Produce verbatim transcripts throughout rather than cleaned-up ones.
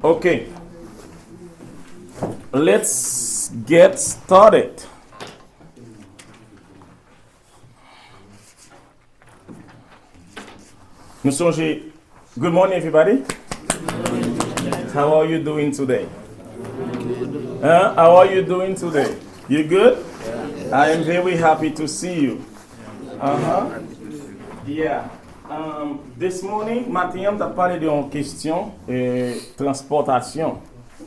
Okay. Let's get started. Nou sonje, good morning, everybody. How are you doing today? Huh? How are you doing today? You good? I am very happy to see you. Uh-huh. Yeah. Um, this morning, maten an, m t ap pale de yon kesyon, eh, transpòtasyon.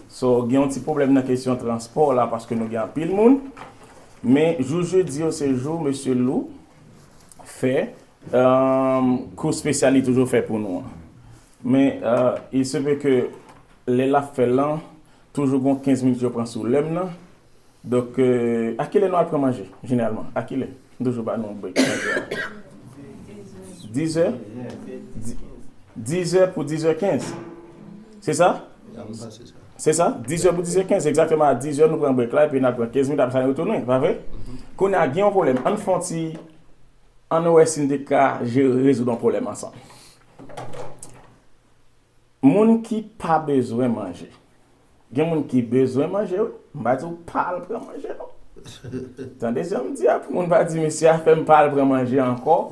So, gen yon ti pwoblèm nan kesyon transpò la, paske nou gen anpil moun. Men, jou jedi yo, se jou mesye Lou fè, um, kou espesyal li toujou fè pou nou an. Men, uh, il se peut que lè l ap fè l lan, toujou gon kenz minit yo pran sou lè m nan. Donk, euh, a kilè nou al pran manje, jeneralman? A kilè? M toujou ba nou break manje a. Dizè? Di-, dizè pou dizè kenz. Se sa? Se sa? Dizè pou dizè kenz, egzakteman a dizè nou pran break la, epi n al pran kenz minit, apre sa nou retounen, pa vre? Kounye a gen yon pwoblèm. Ann fè yon ti, ann wè si n te ka jere, rezoud yon pwoblèm ansanm. Moun ki pa bezwen manje. Gen moun ki bezwen manje, wi. M pa di w pa al pran manje, non. Tande sa m di a, pou moun pa di, "Mesye a fè m pa al pran manje ankò."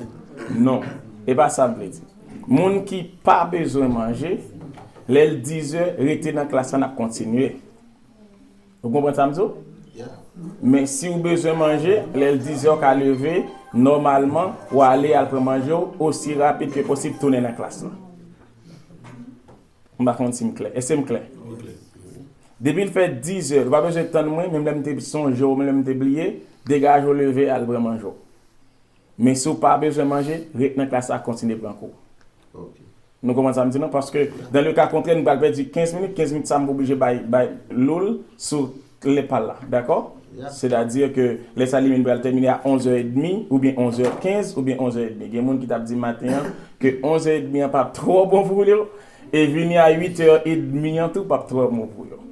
Non, e pa sa m vle di. Moun ki pa bezwen manje, lè l dizè, rete nan klas la, n ap kontinye. Ou konprann sa m di w? Men si w bezwen manje, lè l dizè, w ka leve, nòmalman, w ale al pran manje w osi rapid ke posib, tounen nan klas la. M pa konn si m klè. Èske m klè? Depi l fè dizè, ou pa bezwen tann mwen, menm lè m te sonje w, menm lè m te bliye, degaje w, leve, al pran manje w. Men si w pa bezwen manje, ret nan klas la, kontinye pran kou. Nou konprann sa m di non? Paske, dans le cas contraire, nou pral pèdi kenz minit, kenz minit sa m oblije bay, bay Lou l sou lè pa l la, dakò? Sètadi ke lè sa li menm pral tèmine a onzè edmi, oubyen onzè kenz, oubyen onzè edmi. Gen moun ki t ap di maten an ke onzè edmi an p ap twò bon pou yo, e vini a uitè edmi an tou p ap twò bon pou yo.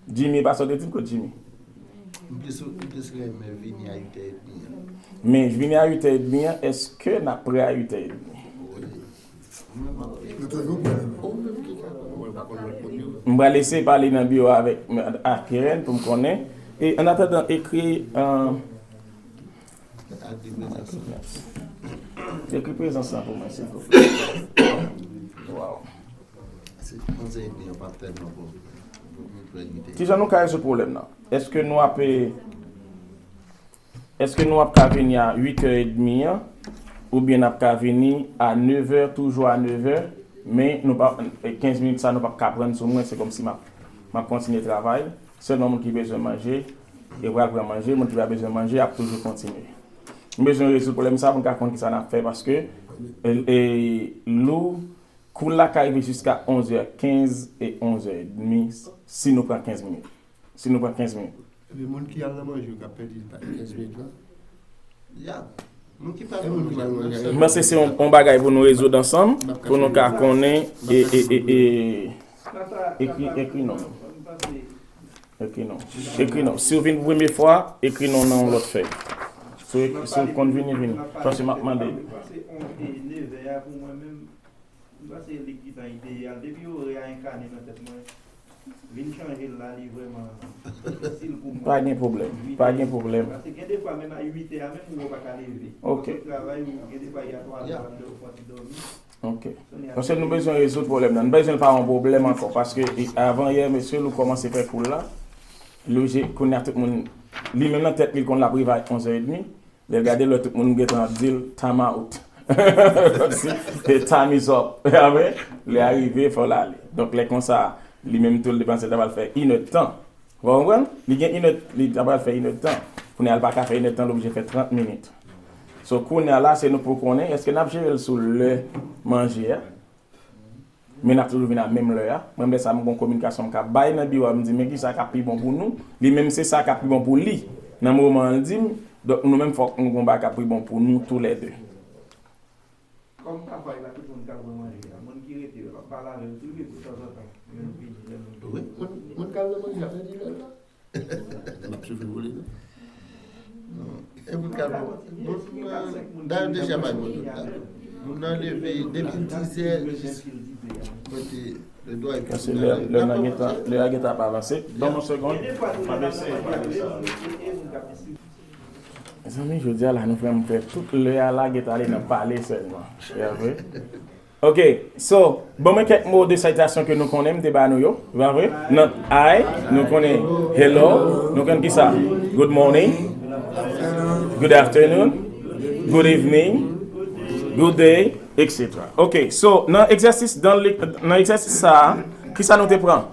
Jimmy, e pa sa w te di m, kot Jimmy? M plis, m plis renmen vini a uitè edmi an. Men vini a uitè edmi an, èske n ap prè a uitè edmi? Wi. Nou toujou prè. Ou menm ki ka. M pral eseye pale nan biwo avèk, ak Keren pou m konnen. E, an atandan, ekri, euh, ekri prezans lan pou mwen, silvouplè. Waw. Se onzè edmi an pa tèlman bon. Kijan nou ka rezoud pwoblèm nan? Èske nou ap, èske nou ap ka vini a uitè edmi an, oubyen n ap ka vini a nevè, toujou a nevè, men nou pa, kenz minit sa nou p ap ka pran sou mwen, se kòmsi m ap, m ap kontinye travay. Sèlman moun ki bezwen manje, e pral pran manje, moun ki pa bezwen manje, ap toujou kontinye. M bezwen rezoud pwoblèm sa pou n ka konn kisa n ap fè, paske, e, e, Lou, kou la ka rive jiska onzè kenz e onzè edmi, si nou pran kenz minit. Si nou pran kenz minit. Epi moun ki al nan manje yo k ap pèdi kenz minit la. Ya. Moun ki pa al nan manje. M panse se yon, yon bagay pou nou rezoud ansanm, pou nou ka konnen, e, e, e, e, ekri, ekri non. Ekri non. Ekri non. Si w vin pou premye fwa, ekri non nan yon lòt fèy. Si w, si w konn vini, vini. Paske m ap mande. M panse li gentan ideyal. Depi orè a enkane nan tèt mwen, vin chanje l la, li vrèman difisil pou mwen. Pa gen pwoblèm. Pa gen pwoblèm. Paske gen de fwa, menm a uitè a menm, ou wè w pa ka leve. Ok. Ou sot travay, ou gen de fwa, y a twa zè, ou fè yon ti dòmi. Ok. Paske nou bezwen rezoud pwoblèm nan. Nou bezwen l pa yon pwoblèm ankò. Paske, e, avan yè, mesye, Lou kòmanse fè kou l la. Lou je, kounye a tout moun, li menm nan tèt li, l konn l ap rive a onzè edmi. Lè l gade lè tout moun gentan ap di l, "Time out." Kòmsi, e, time is up. Amen. Lè a rive, fò l ale. Donk, lè konsa, li menm tou, l te panse l ta pral fè inèdtan. Ou konprann? Li gen inèd, li ta pral fè inèdtan. Kounye a, l pa ka fè inèdtan, l oblije fè trant minit. So, kounye a la, se nou pou konnen, èske n ap jere l sou lè manje a? Men n ap toujou vin a menm lè a. Mwen, lè sa, m gon kominikasyon m ka bay nan biwo a, m di, "Men kisa k ap pi bon pou nou?" Li menm, se sa k ap pi bon pou li. Nan moman an, l di m, donk, nou menm, fòk nou gon bagay k ap pi bon pou nou toulède. Kòm pafwa, e pa tout moun k al pran manje a. Moun ki rete yo, l ap pale avè yo tou, epi tanzantan, yo vini, lè moun vini. Wi, moun, moun k al nan manje a, fè di lè la. M ap swiv evolye nou. E moun k al bon. Bon, dayè deja bay bon tout la. Moun nan leve depi dizè jis mete Paske lè, lè nan gentan, lè a gentan ap avanse. Ban m yon segonn. M ap eseye pale sa. Mezanmi, jodi a la, nou fè m fè tout lè a la gentan ale nan pale sèlman. Se vre? Ok, so, ban mwen kèk mo de salutasyon ke nou konnen, m te ba nou yo. Se pa vre? Nan I, nou konnen hello, nou konnen ki sa? Good morning, good afternoon, good evening, good day, et cetera. Ok, so, nan egzèsis, nan, nan egzèsis sa a, ki sa nou te pran?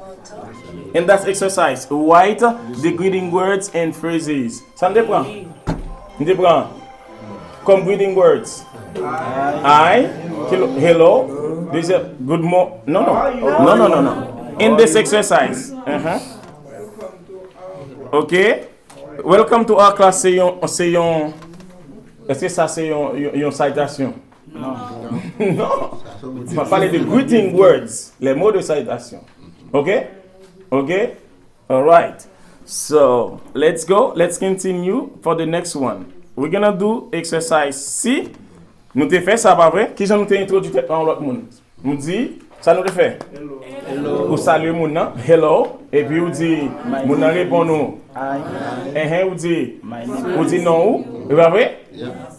In that exercise, write the greeting words and phrases. Sa m te pran? M te pran kòm greeting words. Hi, hello, hello, this is good mo-, non, non, non, non, non, non. In this exercise. Uh-huh. Ok. Welcome to our class, se yon, se yon, èske sa se yon, yon, yon salutasyon? Non. Non. M ap pale de greeting words, les mots de salutation. Ok? Ok? Alright. So, let's go. Let's continue for the next one. We're gonna do exercise C. Nou te fè sa, pa vre? Kijan nou te entwodui tèt nou a yon lòt moun? Nou di, sa nou te fè? Hello. Ou salye moun nan, hello, epi ou di, moun nan reponn ou, hi. Enhen, ou di, my name, ou di non ou, e pa vre? Yeah.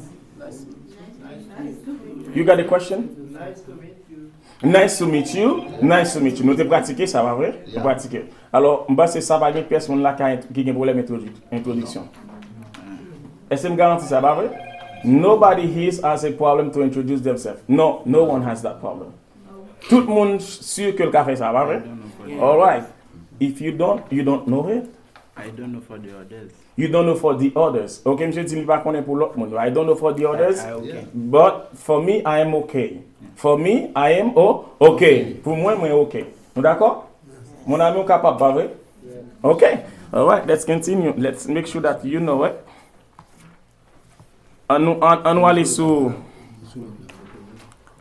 You got a question? Nice to meet you. Nice to meet you. Nou te pratike sa, pa vre? Nou pratike. Alò, m panse sa pa gen pyès moun la ki, ki gen pwoblèm entwodi-, entwodiksyon. Èske m garanti sa, pa vre? Nobody here has a problem to introduce themselves. No, no one has that problem. Tout moun si ke l ka fè sa, pa vre? Alright. If you don't, you don't know it. I don't know for the others. You don't know for the others. Ok, misye di li pa konnen pou lòt moun yo. I don't know for the others. I, I okay. But for me, I am okay. For me, I am o-, okay. Pou mwen, mwen okay. Nou dakò? Mon ami, ou kapab, pa vre? Ok. Alright, let's continue. Let's make sure that you know it. An nou, an, an nou ale sou.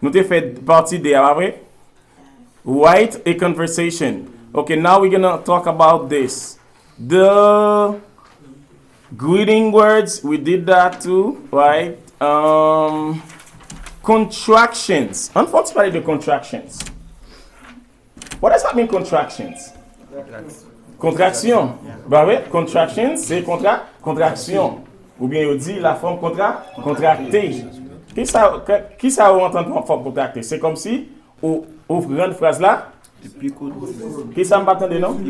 Nou te fè pati de a, pa vre? Write a conversation. Okay, now we're gonna talk about this. The greeting words, we did that too, right? Um, contractions. An fè yon ti pale de contractions. What does that mean, contractions? Kontraksyon. Ba wi, contractions, se kontra, kontraksyon. Oubyen yo di la fòm kontra, kontrakte. Kisa, kisa ou antann fòm kontrakte? Se kòmsi ou, ou rann fraz la pi kout. Kisa m pa tande non?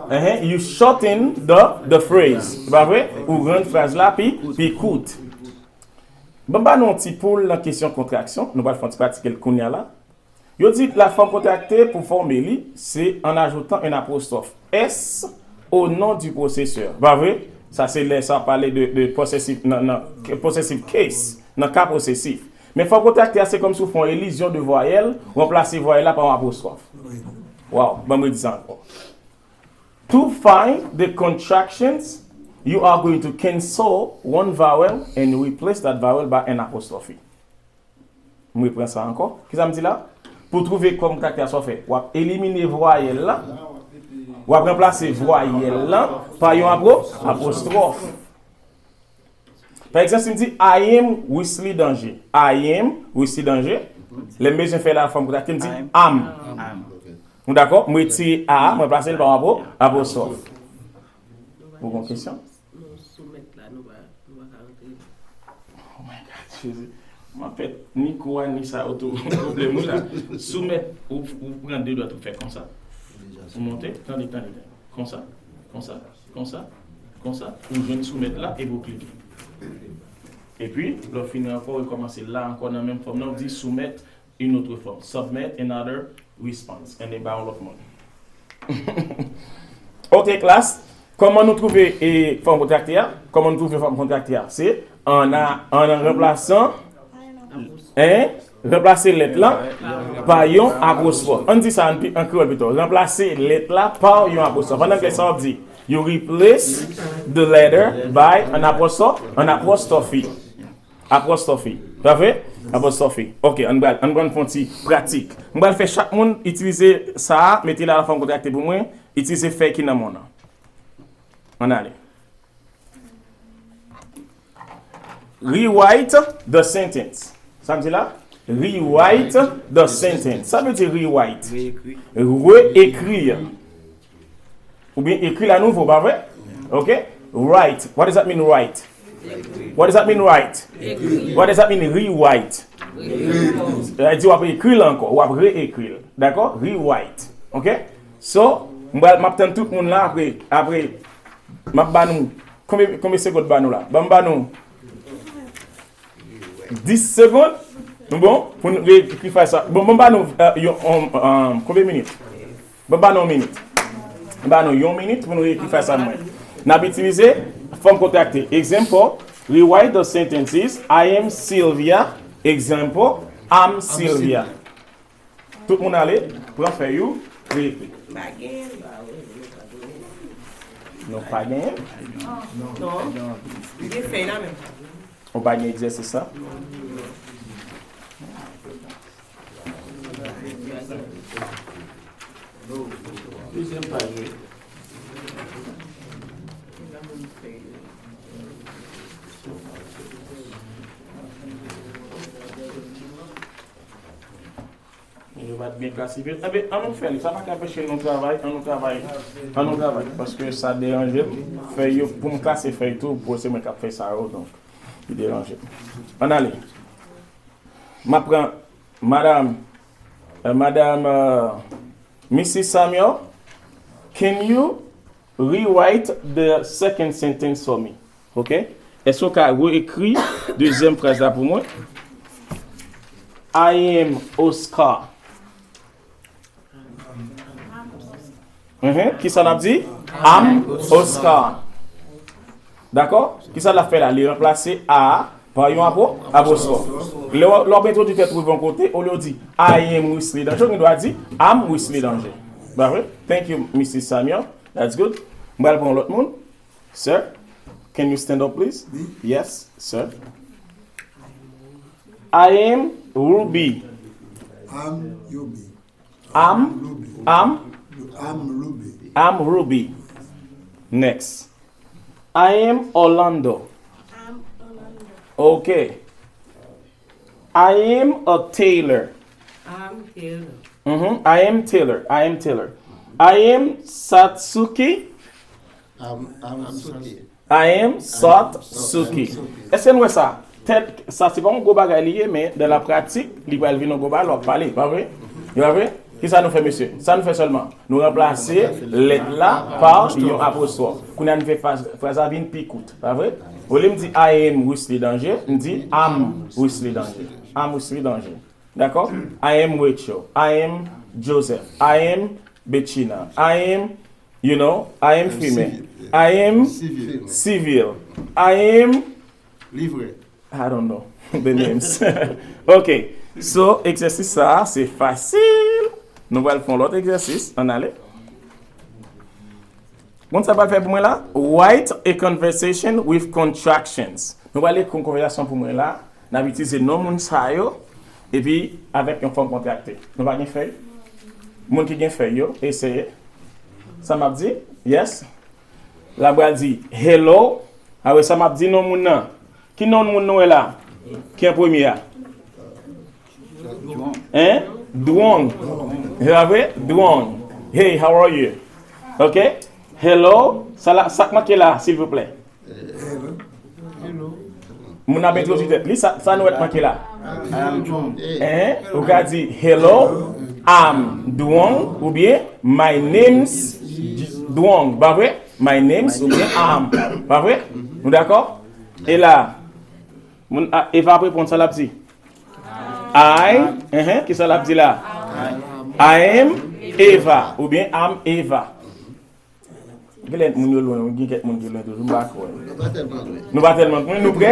Enhen, you shorten the, the phrase. Se pa vre? Ou rann fraz la pi, pi kout. Ban m ba nou yon ti poul nan kesyon kontraksyon. Nou pral fè yon ti pratike l kounye a la. Yo di la fòm kontrakte pou fòme li, se en ajoutant un apostrophe S au nom du possesseur. Pa vre? Sa se lè sa pale de, de possessive, nan, nan possessive case, nan ka posesif. Men fòm kontrakte a, se kòmsi w fè yon elizyon de vwayèl, ranplase vwayèl la pa yon apostrophe. Wow, ban m redi sa ankò. To find the contractions, you are going to cancel one vowel and replace that vowel by an apostrophe. M repran sa ankò. Kisa m di la? Pou twouve fòm kontrakte a, sa w fè? W ap elimine vwayèl la. W ap ranplase vwayèl la pa yon apwo-, apostwòf. Pa egzanp, si m di, I am Wesley Danger. I am Wesley Danger. Lè m bezwen fè la fòm kontrakte, m di am. Am. Nou dakò? M retire a, m ranplase l pa yon apwo-, apostwòf. Ou gon kesyon? Nou soumèt la, nou pa, nou pa ka rantre. Oh my God, Jezi. M ap fè ni kou a, ni sa yo tou pwoblèm wi la. Soumèt, ou, ou pran de dwèt, ou fè konsa. Ou monte, tande, tande, tande. Konsa, konsa, konsa, konsa. Ou jwenn soumèt la, epi ou klike. Epi, lè w fini ankò, ou rekòmanse la ankò nan menm fòm nan, ou di soumèt une autre forme. Submit another response. Ann ba yon lòt moun. Ok, class. Kòman nou twouve, e, fòm kontrakte a? Kòman nou twouve fòm kontrakte a? Se an a, an ranplasan, en, ranplase lèt la pa yon apostwòf. Ann di sa an, an kreyòl pito. Ranplase lèt la pa yon apostwòf. An anglè, sa w ap di? You replace the letter by an apostrophe, an apostrophe. Apostrophe. Pa vre? Apostrophe. Ok, ann pral, ann pral fè yon ti pratik. M pral fè chak moun itilize sa a, mete l a la fòm kontrakte pou mwen, itilize fèy ki nan men w nan. Ann ale. Rewrite the sentence. Sa m di la? Rewrite the sentence. Sa vle di rewrite. Reekri. Reekri. Oubyen ekri la nouvo, pa vre? Ok? Write. What does that mean, write? What does that mean, write? What does that mean, rewrite? Sa vle di w ap ekri l ankò, w ap reekri l. Dakò? Rewrite. Ok? So, m pral, m ap tann tout moun la apre, apre, m ap ba nou, konbyen, konbyen segonn ba nou la? Ban m ba nou dis segonn. Nou bon? Pou nou reekri fraz sa. Bon, bon, ba nou, euh, yon, yon, euh, konbyen minit? Bon, ba nou yon minit. Ba nou yon minit pou nou reekri fraz sa mwen. N ap itilize fòm kontrakte. Example, rewrite the sentences, I am Sylvia. Example, I'm Sylvia. Tout moun ale, pran fèy ou, reekri. Nou pa genyen? Non. Li gen fèy la menm. Ou pa gen egzèsis sa? Dezyèm paj, wi. Yo pa t byen klasifiye. Enben, an nou fè li. Sa pa ka anpeche nou travay, an nou travay. An nou travay. Paske sa deranje m. Fèy yo, pou m klase fèy tou, pou se mwen k ap fè sa yo, donk, li deranje m. Ann ale. M ap pran Madam, euh, Madam, euh, Misis Samuel, can you rewrite the second sentence for me? Ok? Èske w ka reekri dezyèm fraz la pou mwen? I am Oscar. Mhm. Kisa n ap di? I'm Oscar. Dakò? Kisa l ap fè la? Li ranplase a a pa yon apo-, apostwòf. Lè w, lè w ap entwodui tèt ou rive yon kote, olye w di, I am Wesley Danger, ou gen dwa di, I'm Wesley Danger. Pa vre? Thank you, Misis Samuel. That's good. M pral pran lòt moun. Sir, can you stand up, please? Me? Yes, sir. I am Ruby. I'm Ruby. I'm, Ruby. I'm, I'm Ruby. I'm Ruby. Next. I am Orlando. I'm Orlando. Okay. I am a tailor. I'm Taylor. Mm-hmm. I am Taylor. I am Taylor. I am Satsuki. I'm, I'm Satsuki. I am Satsuki. Èske n wè sa? Tèt, sa se pa yon gwo bagay li ye, men dans la pratique, li pral vin yon gwo bagay lè w ap pale, pa vre? E pa vre? Kisa nou fè, mesye? Sa nou fè sèlman? Nou ranplase lèt la pa yon apostwòf. Kounye a, nou fè fraz, fraz la vin pi kout, pa vre? Olye m di I am Wesley Danger, m di I'm Wesley Danger. I'm Wesley Danger. Dakò? I am Rachel. I am Joseph. I am Bettina. I am, you know, I am female. I am civil. I am, livrè. I don't know the names. Ok. So, egzèsis sa a, se fasil. Nou pral fè yon lòt egzèsis. Ann ale. Bon, sa pral fè pou mwen la? Write a conversation with contractions. Nou pral ekri yon konvèsasyon pou mwen la. N ap itilize non moun sa yo. Epi, avèk yon fòm kontrakte. Nou pa gen fèy? Moun ki gen fèy yo, eseye. Sa m ap di? Yes? La pral di, hello. Apre sa, m ap di non moun nan. Ki non moun nou wè la? Ki an premye a? Hein? Duong. Se pa vre? Duong. Hey, how are you? Ok? Hello. Sa la, sa k manke la, silvouplè? Moun ap entwodui tèt li, sa, sa nou wè k manke la? Hein? Ou ka di, hello, I'm Duong, oubyen my name's Duong. Pa vre? My name's oubyen I'm. Pa vre? Nou dakò? E la, moun, a, Eva ap reponn, sa l ap di? I, enhen, kisa l ap di la? I am Eva, oubyen I'm Eva. Gen lè moun yo lwen, gen kèk moun ki lwen toujou, m pa kwè. Nou pa tèlman lwen. Nou pa tèlman lwen, nou prè?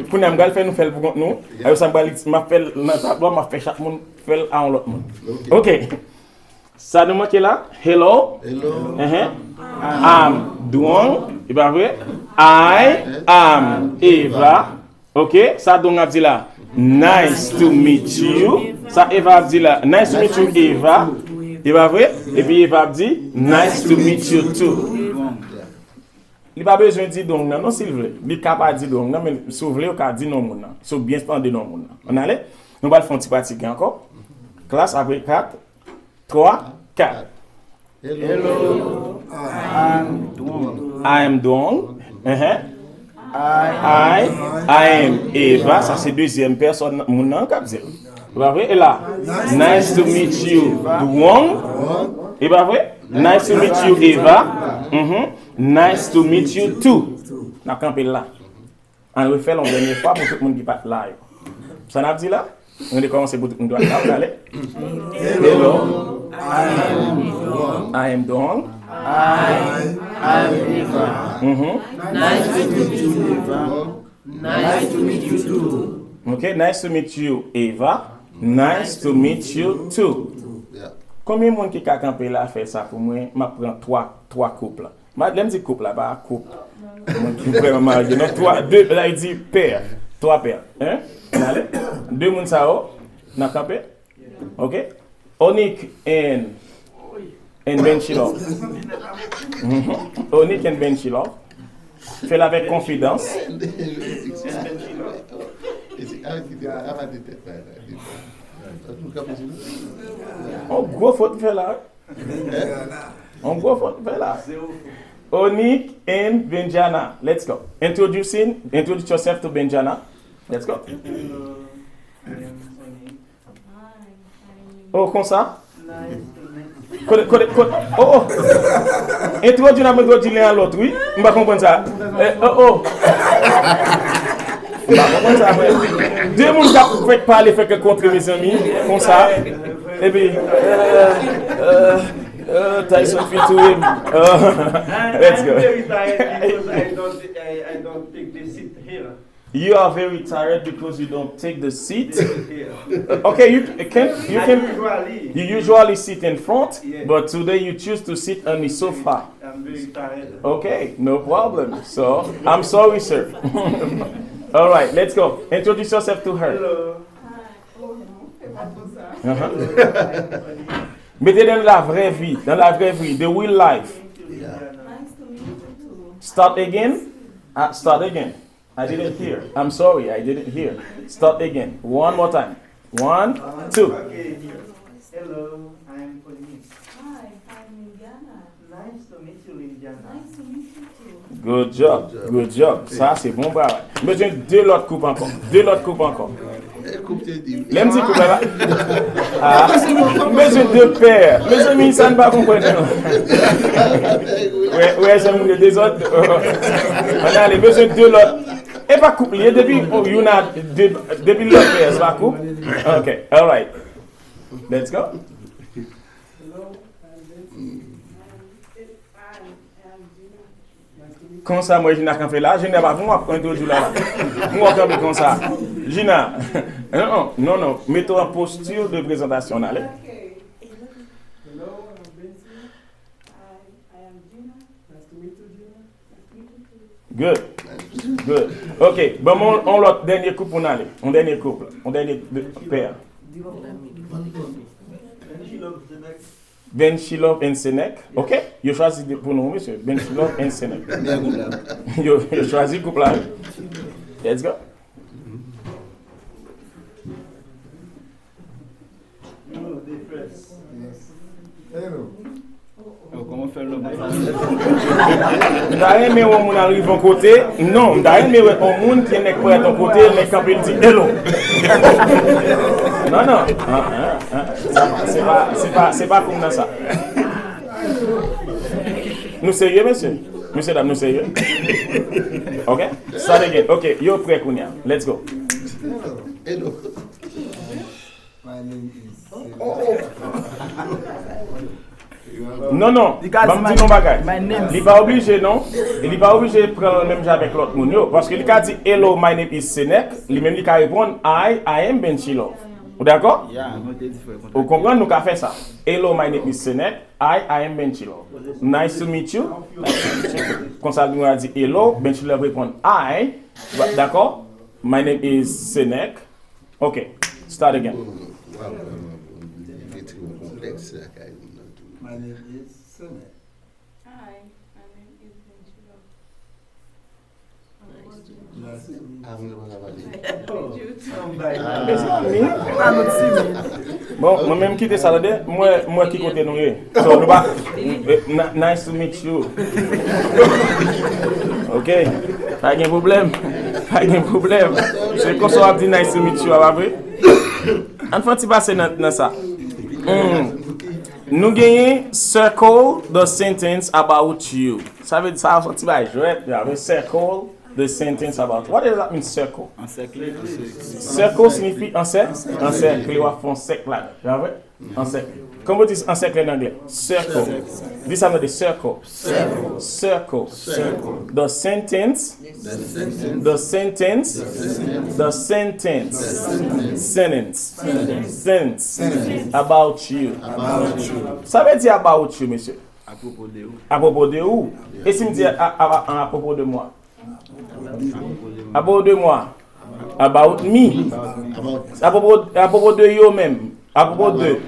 Kounye a m pral fè nou fè l pou kont nou. Apre sa, m pral, m ap fè l nan tablo, m ap fè chak moun fè l a yon lòt moun. Ok. Sa nou manke la? Hello. Hello. Enhen. I'm Duong. E pa vre? I am Eva. Ok. Sa Duong ap di la? Nice to meet you. Sa Eva ap di la? Nice to meet you, Eva. E pa vre? Epi Eva ap di, nice to meet you too. Li pa bezwen di Duong nan, non, si l vle. Li ka pa di Duong nan, men si w vle, ou ka di non moun nan. Si w byen tande non moun nan. Ann ale. Nou pral fè yon ti pratik ankò. Klas, apre kat, twa, kat. Hello. I'm Dwong. I am Dwong. Uh-huh. I, I am Eva. Sa se dezyèm pèsòn moun nan k ap di l. E pa vre? E la? Nice to meet you, Dwong. E pa vre? Nice to meet you, Eva. Mhm. Nice to meet you too. N ap kanpe l la. Ann refè l yon dènye fwa pou tout moun ki pa t la yo. Sa n ap di la? Nou rekòmanse pou tout moun ki pa t la yo. Ale. Hello. I am Dwong. I am Eva. Mhm. Nice to meet you, Eva. Nice to meet you too. Ok, nice to meet you, Eva. Nice to meet you too. Konbyen moun ki ka kanpe la fè sa pou mwen? M ap pran twa, twa koup la. Ma, lè m di koup la, pa koup moun ki vrèman marye. Non, twa, de, la, li di pè. Twa pè. Hein? N ale. De moun sa yo, n ap kanpe. Ok? Onik and, and Benchilov. Mhm. Onik and Benchilov. Fè l avèk konfidans. On gwo fot m fè la. On gwo fot m fè la. Onik and Benjana. Let's go. Introducing, introduce yourself to Benjana. Let's go. Hello, I am Onik. Oh, konsa? Nice to meet you. Kote, kote, kote, oh, oh. Entwodui n ap entwodui len a lòt, wi. M pa konprann sa. Eh, oh, oh. M pa konprann sa, frè. De moun k ap fèk pale, fèk kontre, mezanmi, konsa. Epi, euh, euh, euh, Tyson featuring. Euh, let's go. I'm very tired because I don't, I, I don't take the seat here. You are very tired because you don't take the seat. Here. Uh, okay, you can, you I can, usually, you usually sit in front, Yeah. but today you choose to sit on the sofa. I'm very tired. Okay, no problem. So, I'm sorry, sir. All right, let's go. Introduce yourself to her. Hello. Uh-huh. Mettez dans la vraie vie, dans la vraie vie, the real life. Yeah. Start again. Uh, start again. I didn't hear. I'm sorry, I didn't hear. Start again. One more time. One, two. Okay. Hello, I'm Onik. Hi, I'm Indiana. Nice to meet you, Indiana. Nice to meet you too. Good job. Good job. Sa se bon travay. M bezwen de lòt koup ankò. De lòt koup ankò. Lè m di koup la. Ah, m bezwen de pè. Mezanmi, sa n pa konprann non. Wè, wè, jan moun yo dezòd. Ann ale, bezwen de lòt. E pa koup li ye, depi oh, youn a de, depi lòt pè, se pa koup. Ok, alright. Let's go. Konsa mwen Jina kanpe la, Jina pa pou mwen ap entwodui la la. Mwen kanpe konsa. Jina, non, non, non, mete w an postir de prezantasyon, ale. Good. Good. Ok, ban mwen yon lòt dènye koup pou n ale. Yon dènye koup, yon dènye pè. Benchilov and Senèk. Ok, yo chwazi de- pou nou, mesye. Benchilov and Senèk. Yo, yo chwazi koup la. Let's go. You know the first. Hello. Yo, kòman fè l nan M ta renmen wè yon moun al rive yon kote. Non, m ta renmen wè yon moun ki nèk prèt yon kote, nèk kanpe l di hello. Non, non. Ah, ah, ah. Sa pa, se pa, se pa, se pa koum nan sa. Nou serye, mesye? Mesye dam, nou serye? Ok? Start again. Ok, yo prè kounye a. Let's go. Hello. My name is. Non, non. Ban m di nou bagay. Li pa oblije, non. E li pa oblije pran l menm jan avèk lòt moun yo. Paske li ka di, "Hello, my name is Senèk." Li menm li ka reponn, "I, I am Benchilov." Ou dakò? Ou konprann, nou ka fè sa. "Hello, my name is Senèk. I, I am Benchilov. Nice to meet you." Konsa, nou a di, "Hello." Benchilov reponn, "I." Dakò? "My name is Senèk." Ok, start again. Wow, mete yon konplèks lakay moun nan tou. My name is Senèk. Hi, my name is Benchilov. Nice to meet Ah, mwen pa ka pale. Mezanmi. Bon, mwen menm kite sa, tande. Mwen, mwen ki kote nou ye. So, nou pa, eh, na- nice to meet you. Ok. Pa gen pwoblèm. Pa gen pwoblèm. Se konsa w ap di nice to meet you, a, pa vre? Ann fè yon ti pase nan, nan sa. Hmm. Nou genyen circle the sentence about you. Sa vle di sa, se yon ti bagay jwèt, ya, men circle the sentence about. What does that mean, circle? Ansèkle. Circle siyifi ansè-, ansèkle, w ap fè yon sèk la. Ya vre? Ansèkle. Kòman w di ansèkle an anglè? Circle. Di sa m tande, circle. Circle. The sentence. The sentence. The sentence. Sentence. Sentence. About you. Sa vle di about you, mesye? Apwopo de ou. Apwopo de ou. E si m di a, a, a, apwopo de mwen? Apwopo de mwen. About me. Apwopo, apwopo de yo menm. Apwopo de.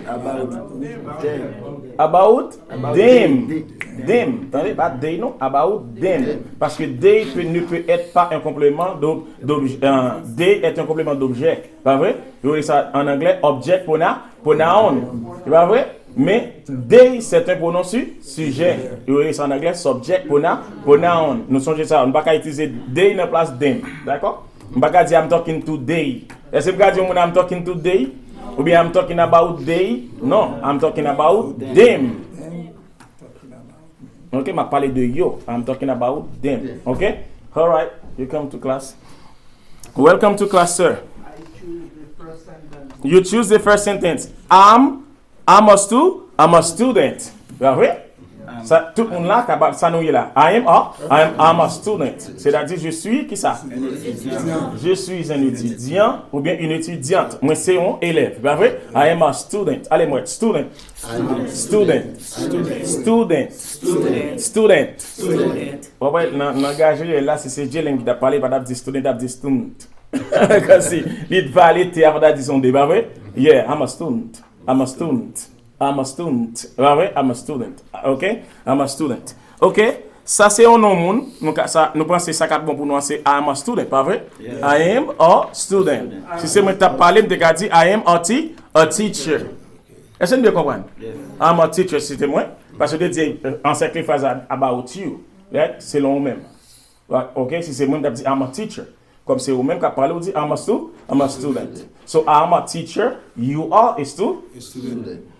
About them. Them. Tande, pa they non. About them. Paske they peut, ne peut être pas un complément d'ob-, d'objet. Euh, they est un complément d'objet. Pa vre? Yo rele sa an anglè object prona-, pronoun. Se pa vre? Men they, c'est un pronom su-, sujet. Yo rele sa an anglè subject prona-, pronoun. Nou sonje sa, nou pa ka itilize they nan plas them. Dakò? M pa ka di I'm talking to they. Èske m ka di yon moun I'm talking to they? Oubyen I'm talking about they? Non, I'm talking about them. Ok, m ap pale de yo. I'm talking about them. Ok? Alright, you come to class. Welcome to class, sir. You choose the first sentence. I'm, I'm a stu-, I'm a student. Pa vre? Sa, tout moun la kapab, sa nou ye la. I am a, I am, I'm a student. Sètadi, je suis, ki sa? Je suis un étudiant oubyen une étudiante. Mwen se yon elèv. Pa vre? I am a student. Ale, mwen, student. Student. Student. Student. W ap wè, nan langaj reyèl la, si se Jelen ki t ap pale, pa t ap di student, t ap di stunt. Kòmsi li t vale te a, pa t ap di sonde, pa vre? Yeah, I'm a stunt. I'm a stunt. I'm a stunt. Pa vre? I'm a student. Ok? I'm a student. Ok? Sa se yon non moun. Nou ka, sa, nou panse sa k ap bon pou nou an se I'm a student, pa vre? I am a student. Si se mwen k t ap pale, m te ka di I am a te-, a teacher. Èske n byen konprann? I'm a teacher, si se te mwen. Paske w te di, euh, ansèkle fraz la about you, right? Selon ou menm. Right? Ok, si se mwen, m t ap di I'm a teacher. Kòm se ou menm k ap pale, ou di I'm a stu-, I'm a student. So, I'm a teacher, you are a stu-,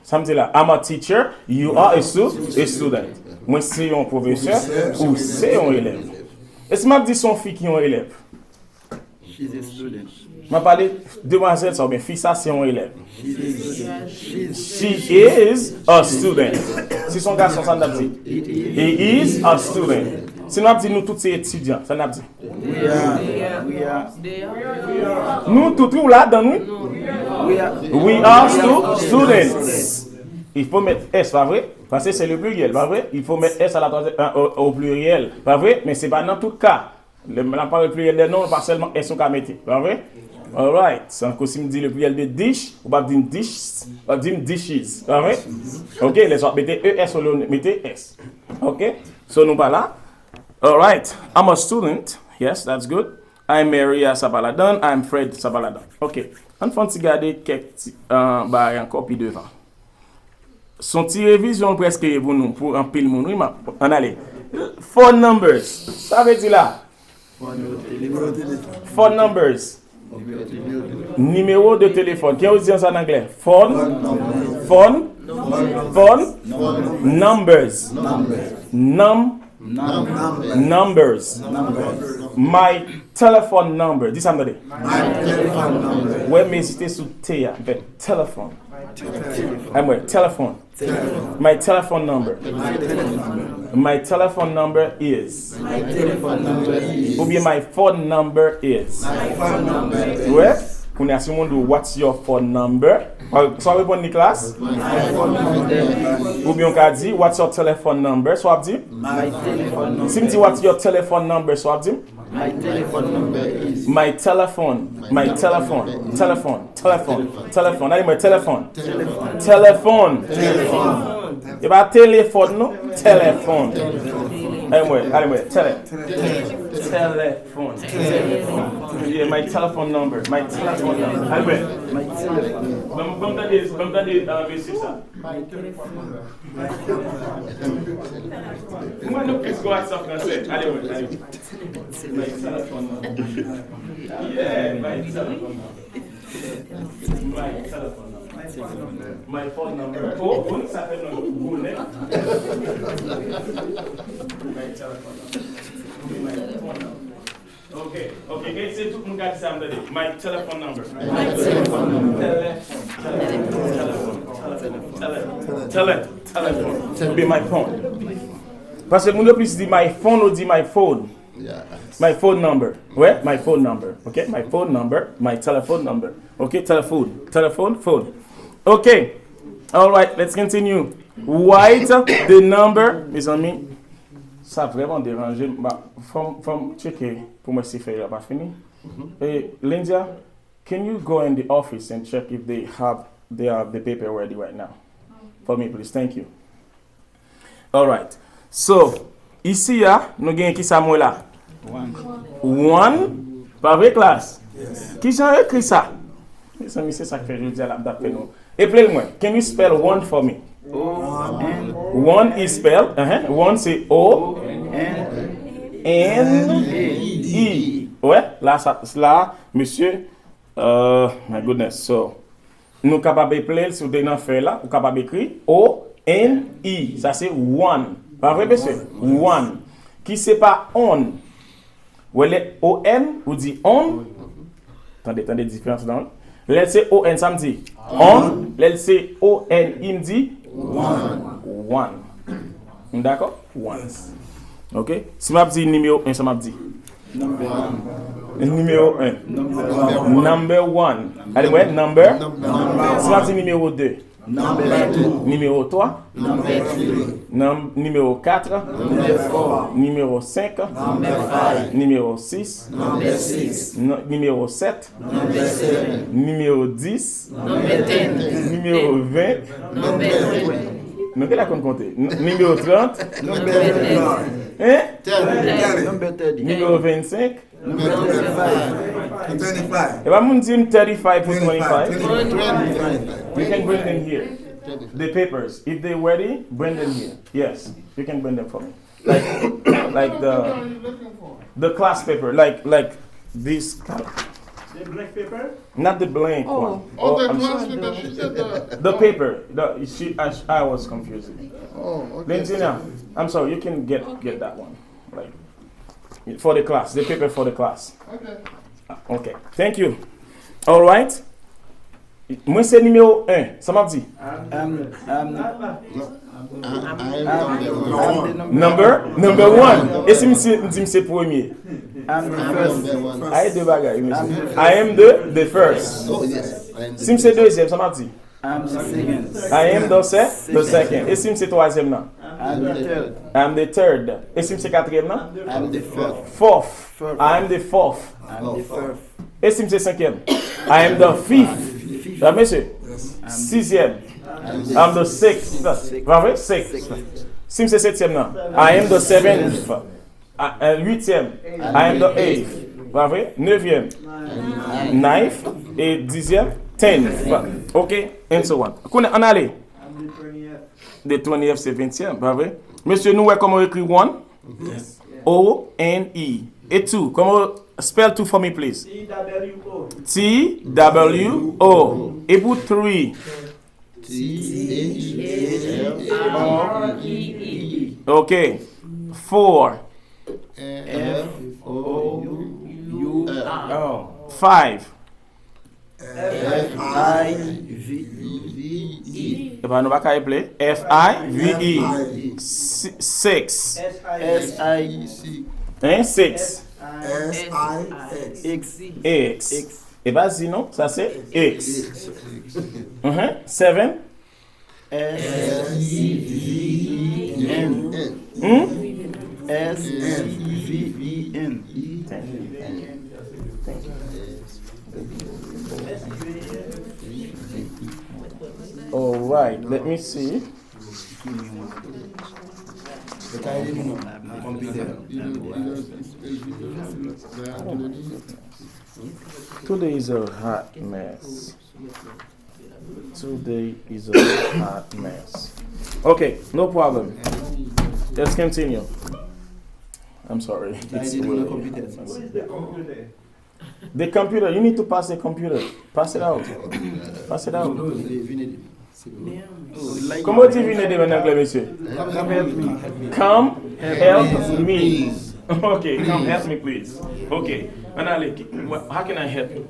sa m di la, I'm a teacher, you are a stu-, a student. Mwen se yon pwofesè, ou se yon elèv. E si m ap di se yon fi ki yon elèv? She's a student. M ap pale demwazèl sa oubyen fi sa se yon elèv. She is a student. Si se yon gason, sa n ap di? He is a student. Si nou ap di nou tout se etidyan, sa n ap di? We are. We are. Nou tout, wi, ou ladan, wi. We are. We are stu-, students. Il faut mettre S, pa vre? Paske se le pluriel, pa vre? Il faut mettre S à la troisième, euh, au, au pluriel, pa vre? Men se pa nan tout ka. Lè m ap pale pluriel de non, pa sèlman S ou ka mete, pa vre? Alright. Tankou si m di le pluriel de dish, ou p ap di m dish, w ap di m dishes, pa vre? Ok, lè sa w ap mete E S olye w mete S. Ok? So nou pa la. Alright. I'm a student. Yes, that's good. I'm Maria, sa pa ladan. I'm Fred, sa pa ladan. Ok. Ann fè yon ti gade kèk ti, ah, bagay ankò pi devan. Se yon ti revizyon l prèske ye pou nou, pou anpil moun, wi, m ap, ann ale. Phone numbers. Sa vle di la? Phone numbers. Nimewo de telefòn. Kijan yo di sa an anglè? Phone. Phone. Phone. Numbers. Num-, numbers. My telephone number. Di sa m tande. Ou wè m ezite sou T a. M fè telephone. Ann wè, telephone. My telephone number. My telephone number is. Oubyen my phone number is. Ou wè? Kounye a, si yon moun di w, "What's your phone number?" Sa w reponn li, klas? Oubyen w ka di, "What's your telephone number?" Sa w ap di? Si m di, "What's your telephone number?" Sa w ap di? My telephone number is. My telephone. My telephone. Telephone. Telephone. Telephone. Ale mwen, telephone. Telephone. E pa telefòn, non. Telephone. Anmwey, anmwey, tele. Telephone. Yeah, my telephone number. My telephone number. Anmwey. Ban m, ban m tande, ban m tande, uh, mesye sa. Mwen nou plis gwa sa fransè. Anmwey, anmwey. My telephone number. Yeah, my telephone number. My telephone number. My phone number. Oh, oh, sa fè non gwo nèg. My telephone number. My phone number. Ok, ok, gen se tout moun ka di sa m tande. My telephone number. My telephone number. Telephone, telephone, telephone, telephone, telephone. Be my phone. Paske moun yo plis di my phone ou di my phone. Yeah. My phone number. Wè, my phone number. Ok, my phone number. My telephone number. Ok, telephone. Telephone, phone. Ok. All right, let's continue. Write the number. Mezanmi, sa vrèman deranje m. Ba, fò m, fò m tcheke pou mwen si fèy la pa fini. E, Lindia, can you go in the office and check if they have, they have the paper ready right now? For me, please. Thank you. Alright. So, isi a, nou gen ki sa m wè la? One. One? Pa vre, klas? Yes. Ki jan yo ekri sa? Mezanmi, se sa k fè jodi a la m t ap fè nou. Eple l mwen. Can you spell one for me? O N. One is spell, uh-huh. One se O N E. Wè, la sa, la, mesye, uh, my goodness. So, nou kapab eple l, si w te nan fèy la, ou kapab ekri O N E. Sa se one. Pa vre, mesye? One. Ki se pa on. Wè lè O N, ou di on. Tande, tande diferans lan, wi. Lè l se O N, sa m di? On. Lè l se O N E, m di? One. One. Nou dakò? One. Ok? Si m ap di nimewo en, sa m ap di? Number one. Nimewo en. Number one. Number one. Gade, wè, number. Si m ap di nimewo de. Number two. Nimewo twa. Number three. Nan, nimewo kat. Number four. Nimewo senk. Number five. Nimewo sis. Number six. N-, nimewo sèt. Number seven. Nimewo dis. Number ten. Nimewo ven. Number twenty. Nou genlè konn konte. N-, nimewo trant. Number thirty. Hein? Thirty. Number thirty. Nimewo vennsenk. Number twenty-five. Twenty-five. Epa moun di m thirty-five pou twenty-five. Twenty-five. You can bring them here. The papers. If they're ready, bring them here. Yes, you can bring them for me. Like, like the, the class paper, like, like this kind of The blank paper? Not the blank one. Oh, the class paper, she said the The paper. The, she, I, I was confusing. Oh, okay. Lentina, I'm sorry, you can get, get that one. Like, for the class, the paper for the class. Okay. Okay, thank you. All right. Mwen se nimewo en. Sa m ap di? I'm, I'm, I'm the number one. Number? Number one. E si m se, m di m se premye? I'm the first. Ay, de bagay, mesye. I am the, the first. Si m se dezyèm, sa m ap di? I'm the second. I am the se-, the second. E si m se twazyèm nan? I'm the third. I'm the third. E si m se katriyèm nan? I'm the fourth. Fourth. Fourth. I am the fourth. I'm the fourth. E si m se senkyèm? I am the fifth. Sa, mesye? Sizyèm. I'm the sixth. Pa vre? Sixth. Si m se setyèm nan? I am the seventh. A, a, uityèm. I am the eighth. Pa vre? Nevyèm. Ninth. E dizyèm. Tenth. Ok. And so on. Kounye a, ann ale. The twentieth se ventyèm. Pa vre? Mesye, nou wè kòman yo ekri one? Yes. O N E. E two. Kòman, spell two for me, please. T W O. T W O. E pou three? T H R E E. Ok. Four. F O U R. Five. F I V E. Epa, nou pa ka eple. F I V E. F I V E. Si-, six. S I C. Hein? Six. S I X. X. X. X. E pa zi non, sa se X. X. Mhm. Seven. S E V E N. Hmm? S E V E N. Thank you. Thank you. Thank you. All right, let me see. Today is a hot mess. Today is a hot mess. Okay, no problem. Let's continue. I'm sorry. It's really the computer. You need to pass the computer. Pass it out. Pass it out. Kòman w di vin ede m an anglè, mesye? Come help me. Okay, come help me, please. Okay, ann ale. How can I help you?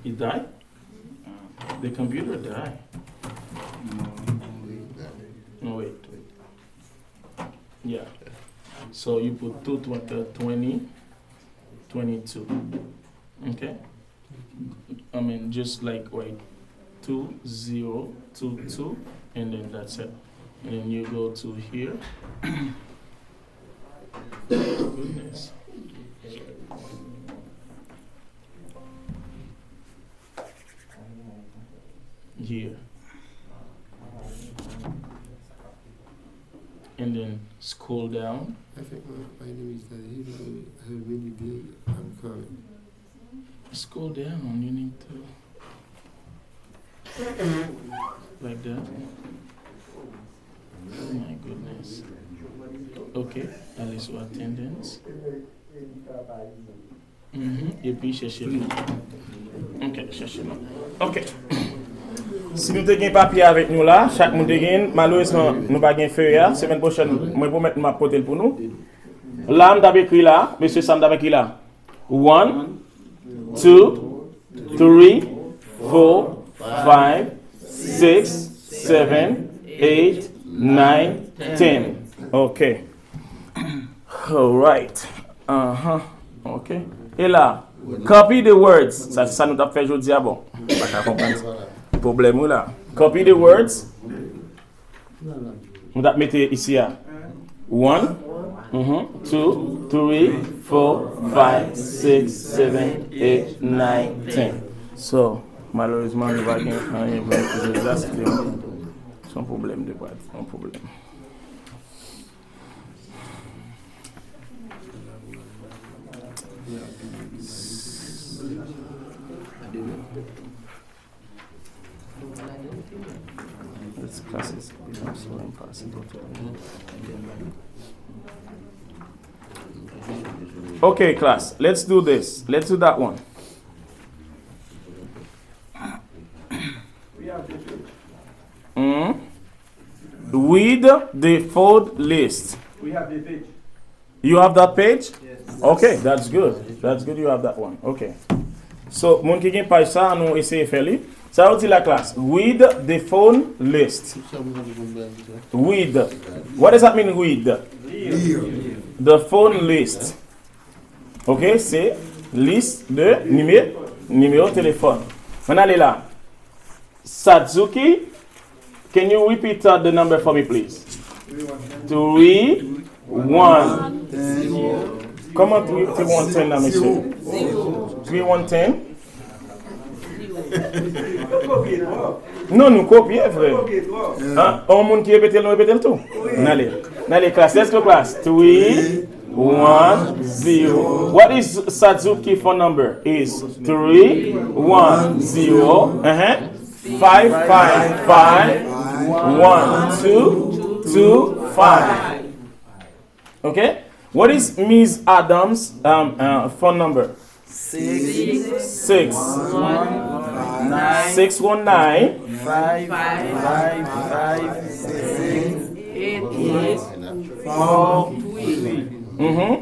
It die? The computer die. No, wait, wait. Yeah. So you put two twenty, twenty-two. Okay? I mean, just like write two zero two two, and then that's it. And then you go to here. Goodness. Here. And then scroll down. I think my, my name is that he will have a mini bill. I'm coming. Scroll down. You need to. Like that. Oh my goodness. Ok, ale sou attendance. Mhm, epi chèche li. Ok, chèche li. Ok. Si nou te gen papye avèk nou la, chak moun te gen, malerezman, nou pa gen fey a. Semèn pwochèn, mwen pwomèt nou m ap pote l pou nou. La, m t ap ekri la, mesye sa m t ap ekri la. One, two, three, four, five, six, seven, eight, nine, ten. Ok. Alright. Aha. Ok. E la, copy the words. Sa se sa nou t ap fè jodi a, bon. Ou pa ka konprann pwoblèm ou la. Copy the words. Nou t ap mete isi a. One, mhm, two, three, four, five, six, seven, eight, nine, ten. So, malerezman, nou pa gen anyen pou nou poze la, se te yon, se yon pwoblèm de prat, yon pwoblèm. This class is become so impossible to Okay, class, let's do this. Let's do that one. Mm. Read the food list. We have the page. You have that page? Yes. Okay, that's good. That's good you have that one. Okay. So, moun ki gen paj sa, nou eseye fè li. Sa yo di la klas. Read the phone list. Read. What does that mean, read? The phone list. Ok, se lis de nime-, nimewo telefòn. Ann ale la. Sadzuki, can you repeat, uh, the number for me, please? Three one. Kòman three, three one ten la, mesye? Three one ten? Non, nou kopye, frè. Ah, yon moun ki repete l, nou repete l tou. N ale. N ale, klas. Let's go, class. Three one zero. What is Sadzuki phone number? Is three one zero, uh-huh, five five five, one two two five. Okay? What is Miss Adams, um, uh, phone number? Six. Six. One nine. Six one nine. Five five five seven eight eight four three. Mhm.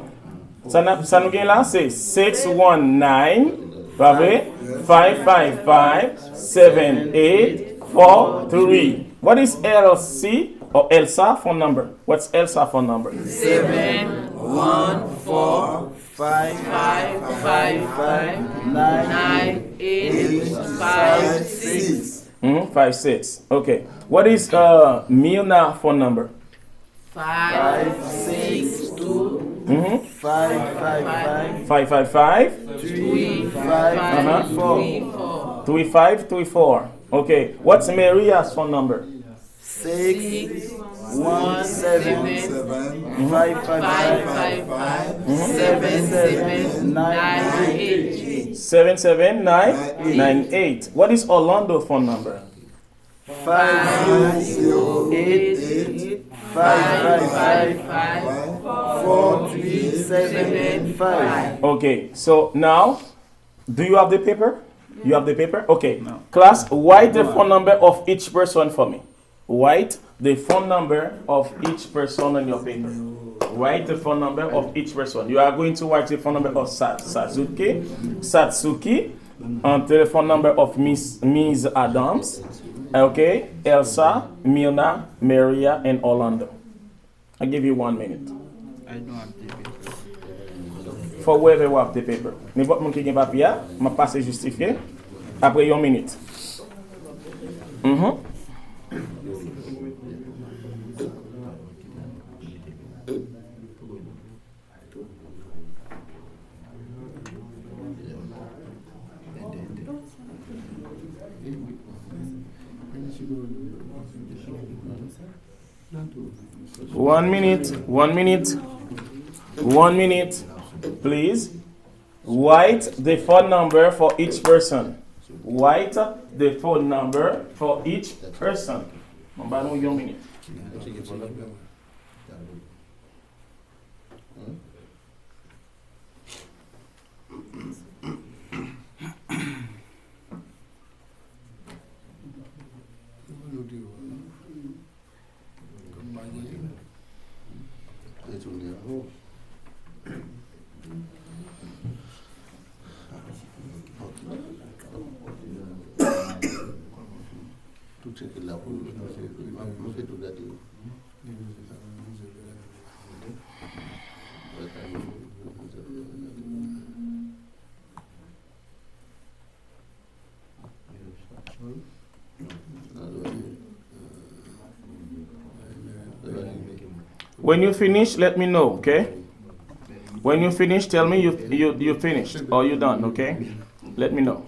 Sa n ap, sa nou gen la, se six one nine, pa vre? Five five five seven eight four three. What is L C or Elsa phone number? What's Elsa phone number? Seven one four five five five nine eight five six. Mhm, five six. Okay. What is, uh, Milna phone number? Five six two, mhm, five five five, five five five, three five three four. Three five three four. Okay. What's Maria's phone number? Six one seven five five five seven seven nine eight. Seven seven nine nine eight. What is Orlando phone number? Five zero eight eight five five five four three seven five. Okay, so now, do you have the paper? You have the paper? Okay. Class, write the phone number of each person for me. Write the phone number of each person on your paper. Write the phone number of each person. You are going to write the phone number of Sa- Sasuke, Satsuki, and telephone number of Miss Miss Adams, okay, Elsa, Mirna, Maria, and Orlando. I give you one minute. I don't have the paper. For whoever w ap the paper. Nenpòt moun ki gen papye a, m ap pase jistifye. Apre yon minit. Mhm. One minute, one minute, one minute, please. Write the phone number for each person. Write the phone number for each person. Mwen ba nou yon minit. Tou tcheke la pou nou fè tou gade. When you finish, let me know, okay? When you finish, tell me you you you finished or you done, okay? Let me know.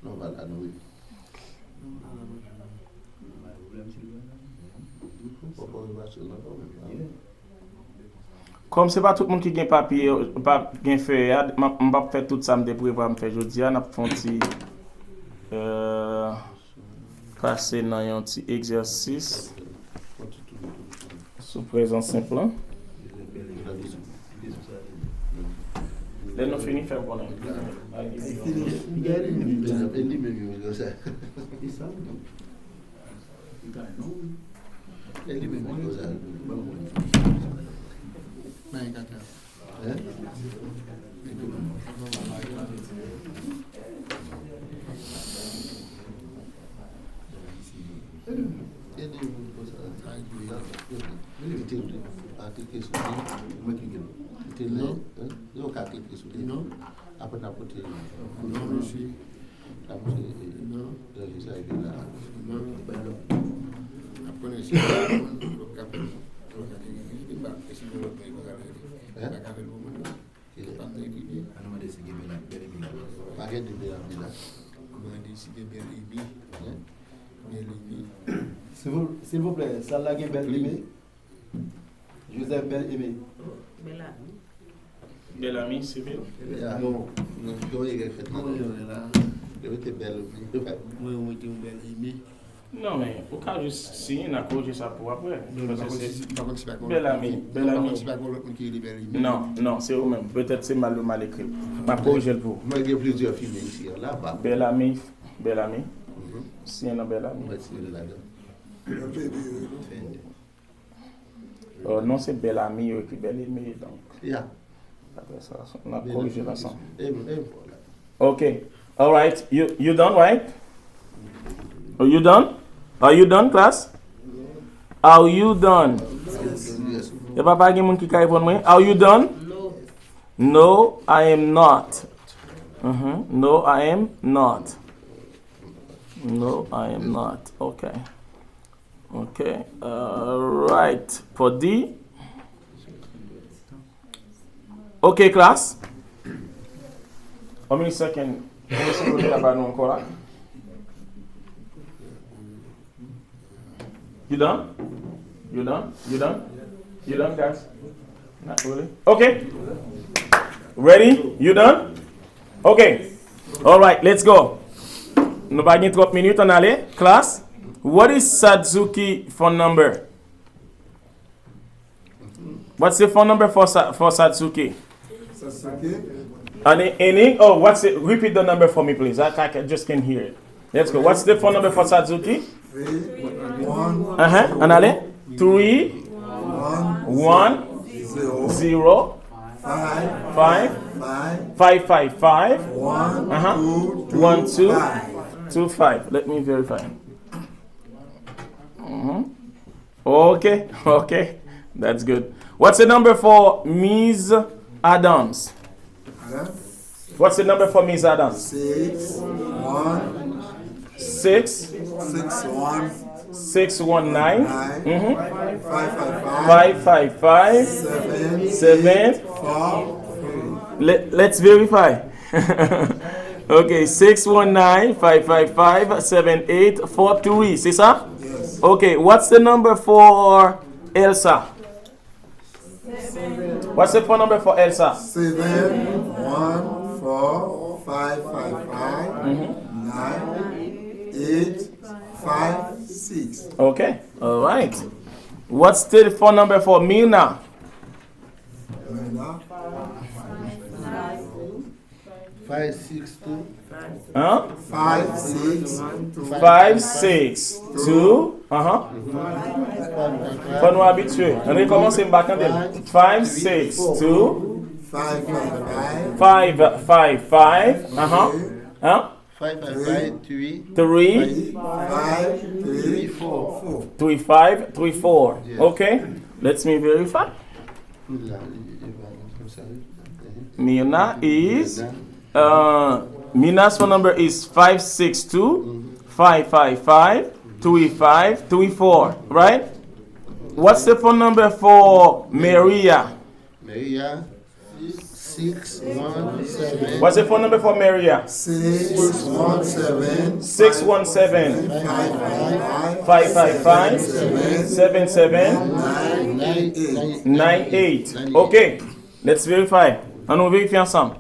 Non, pa la, non, wi. Pòpò yo mache nan kò menm, non? Kòm se pa tout moun ki gen papye, pa gen fèy a, m ap, m p ap fè tout sa m te prevwa m fè jodi a, n ap fè yon ti, euh, pase nan yon ti egzèsis sou prezan senp lan. Lè nou fini, fè m konnen. Li fini. Li fini. Li menm, li menm, li menm. E li menm ki koze a. Ban m wè. Bay kaka. Hein? E li menm ki koze a. Li te, li te, a klike sou li. Mwen klike. Li te lè, hein? Yo ka klike sou li. Non. Apre n ap pote. Non, mèsi. N ap pote, eh, non. Danje sa epi la. Non. N ap konnen si lòt ka fè, lòt ka fè, li pa, e si gen lòt bagay konsa la, li pa ka fè l pou moun, non. Ki lè? Pa t nan ekri byen. An nou mande si gen Bèl, Bèl Emi la. Pa gen de Bèl Emi la. Mande si gen Bèl Emi. Hein? Bèl Emi. Silvou-, silvouplè, sal la gen Bèl Emi? Joseph Bèl Aimé. Bèl Ami. Bèl Ami, Sivil? Non. Non, non, non, la. Yo mete Bèl Ami. Mwen, yo mete yon Bèl Aimé. Non, men, ou ka jis siyen, n a korije sa pou apre. Non, paske se Bèl Ami, Bèl Ami. Non, non, se ou menm. Petèt se mal yo mal ekri l. M ap korije l pou ou. Mwen gen plizyè fimen isi a, la, pa. Bèl Ami, Bèl Ami. Siyen nan Bèl Ami. Mwen siyen ladan. Euh, non, se Bèl Ami, yo ekri Bèl Eme, donk. Ya. Apre sa, n ap korije l ansanm. Ok. All right. You, you done, right? Are you done? Are you done, class? Are you done? Epa pa gen moun ki ka reponn mwen. Are you done? No, I am not. Mhm. No, I am not. No, I am not. Okay. Okay. Alright. Podi. Okay, class. How many second? How many second la ba nou ankò la? You done? You done? You done? You done, guys? Not really. Okay. Ready? You done? Okay. Alright, let's go. Nou pa gen twòp minit, ann ale. Class, what is Sadzuki phone number? What's the phone number for, Sa- for Sadzuki? Sasuke. And in, in Eng- oh, what's it? Repeat the number for me, please. I, I can- just can't hear it. Let's go. What's the phone number for Sadzuki? Three one Uh huh. Ann ale. Three one one zero zero five five five five five five one Uh huh. Two two One two five. Two five. Let me verify. Mm-hmm. Okay, okay. That's good. What's the number for Miss Adams? What's the number for Miss Adams? Six one Six six one six one nine nine Mm-hmm. Five five five five five five seven seven eight four three. Let, let's verify. Okay, six one nine five five five seven eight four three, c'est ça? Yes. Okay, what's the number for Elsa? What's the phone number for Elsa? Seven one four five five five nine eight five six. Okay, all right. What's the phone number for Mina? Mina. Five six two. Hein? Five six two. Five six two. Uh-huh. Fò nou abitye. Ann rekòmanse, m pa tande. Five six two. Five five five. Five five five. Uh-huh. Hein? Five five five three. Three. Five three four. Three five three four. Yes. Okay. Let me verify. Mina is, uh, Mina's phone number is five six two, five five five, three five three four, right? What's the phone number for Maria? Maria, six one seven. What's the phone number for Maria? Six one seven. Six one seven. Five five five. Five five five. Seven seven. Nine eight. Nine eight. Okay. Let's verify. Ann nou verifye ansanm.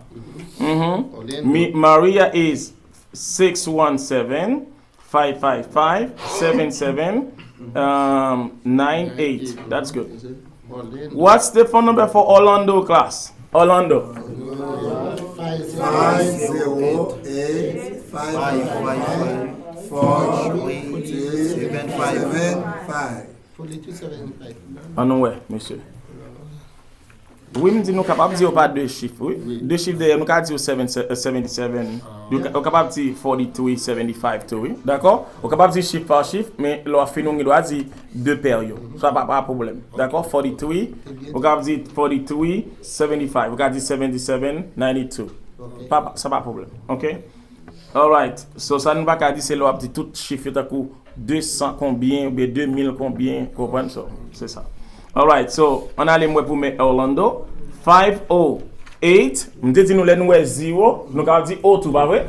Mhm. Mi- Maria is six one seven, five five five, seven seven, um, nine eight. That's good. What's the phone number for Orlando, class? Orlando. Five zero eight five five four three seven five. Ann nou wè, mesye. Wi, m di nou kapab di yo pa de chif, wi. De chif dèyè, nou ka di yo seven, eh, seventy seven. Yo ka- Ou kapab di forty three seventy five tou, wi. Dakò? Ou kapab di chif pa chif, men lè w ap fini, ou gen dwa di de pè yo. Sa pa, pa pwoblèm. Dakò? Forty three, ou kapab di forty three seventy five. Ou ka di seventy seven ninety two. Pa, pa- sa pa pwoblèm. Ok? Alright. So, sa nou pa ka di, se lè w ap di tout chif yo, tankou de san konbyen oubyen de mil konbyen, konprann? So, se sa. Alright, so, ann ale m wè pou men Orlando. Five oh eight, m te di nou lè nou wè zero, nou ka di o tou, pa vre?